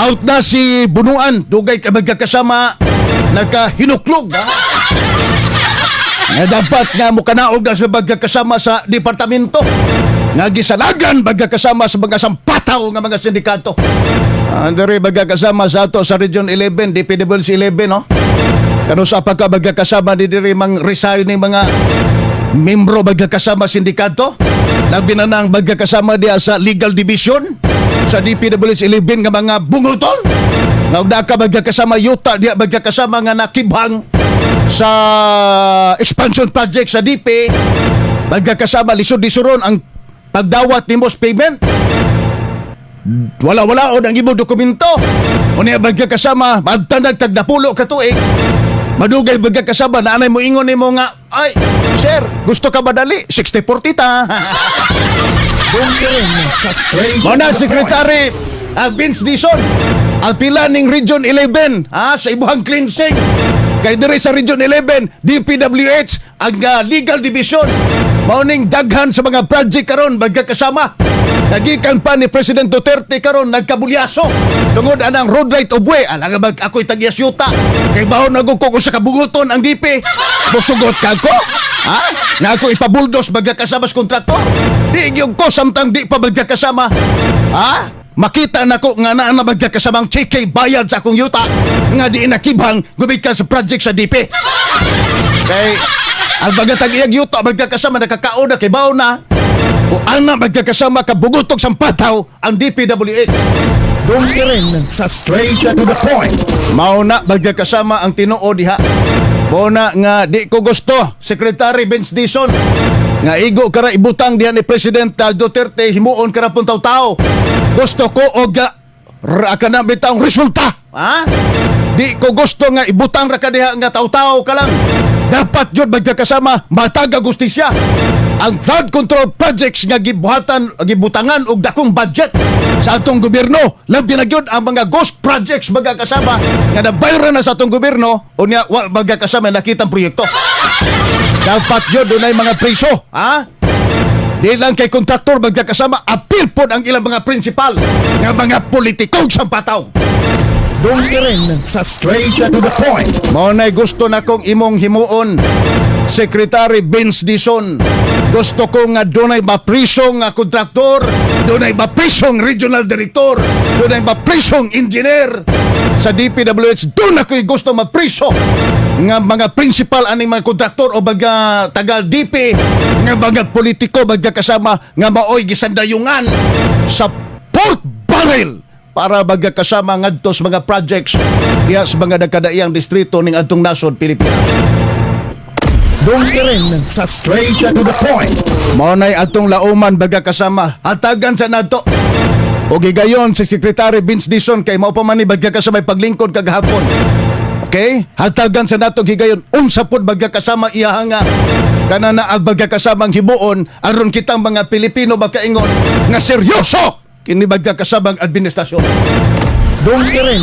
Out na si Bunuan, dugay ka magkakasama nagkahinuklog, ha? Nga dapat nga mukanaog na sa magkakasama sa departamento nga gisalagan magkakasama sa mga sampataw nga mga sindikato. Ah, diri magkakasama sa ato sa Region 11, DPWH 11, no? Kano sa pa ka magkakasama di diri mang resign ning mga membro magkakasama sindikato? Labi na nang magkakasama diya sa legal division sa DPWH 11 nga mga bunguton. Nga og ka magkakasama yuta diya magkakasama nga nakibhang sa expansion project sa DP, magkakasama lisod-lisuron ang pagdawat nimo sa payment, wala-wala o ang imong dokumento. Unya magkakasama magtanag tagdapulo ka tuig, madugay magkakasama naanay mo ingon nimo nga, "Ay sir, gusto ka ba dali 60-40 ta?" Dongeren sa Straight Mao na, to the Point. Secretary Vince Dizon, ang pila ning Region 11, ha, sa ibuhang cleansing. Kay diri sa Region 11, DPWH, ang legal division, mao ning daghan sa mga project karon magkakasama. Nagikan pa ni President Duterte karon nagkabulyaso tungod anang road right of way. Alangan mag ako'y tag-iyas yuta. Kay bahon na ko kung sa kabuguton ang DP. Musugot ka ko? Ha? Nga ako ipabuldos magkakasama sa kontraktor? Di gyud ko samtang di pa magkakasama. Ha? Makita nako nga naa na magkakasamang cheque bayad sa akong yuta nga di nakibhang gumikan sa project sa DP. Kay ang mga tag-iyag yuta magkakasama nakakaon na kay baon na. O ana magkakasama kabugutog sampataw ang DPWH. Dongeren sa Straight to the Point. Mao na magkakasama ang tinuod diha. Mao na nga di ko gusto, Secretary Vince Dizon, nga igo kara ibutang diha ni President Duterte, himuon kara pun tao. Gusto ko og ra ka na bitawng resulta. Ha? Di ko gusto nga ibutang ra ka diha nga tao-tao ka lang. Dapat yun magkakasama matag gustisya. Ang flood control projects nga gibuhatan, gibutangan og dakong budget sa atong gobyerno, labi na gyud ang mga ghost projects magkakasama nga nabayran na sa atong gobyerno, unya wa magkakasama nakitang proyekto. Dapat yun dunay mga priso, ha? Di lang kay kontraktor magkakasama, apil pod ang ilang mga principal nga mga politikong sampataw. Dongeren sa Straight to the Point. Mao na'y gusto na kong imong himuon, Secretary Vince Dizon. Gusto ko nga dunay maprisong nga kontraktor, dunay maprisong regional director, dunay maprisong engineer. Sa DPWH, doon ako'y gusto mapriso nga mga principal aning mga kontraktor o mga taga DP nga mga politiko magkakasama nga maoy gisandayungan sa pork barrel para magkakasama ngadto sa mga projects diha sa mga nagkadaiyang distrito ning atong nasod Pilipinas. Dongeren sa Straight to the Point. Mao nay atong lauman bagkakasama. Hatagan sa nato. O gigayon si Secretary Vince Dizon kay mao pa man ni bagkakasama paglingkod kagahapon. Okay? Hatagan sa nato higayon unsa pod bagkakasama iya nga kana na ang bagkakasamang himuon aron kitang mga Pilipino makaingon nga seryoso kini bagkakasamang administrasyon. Dongeren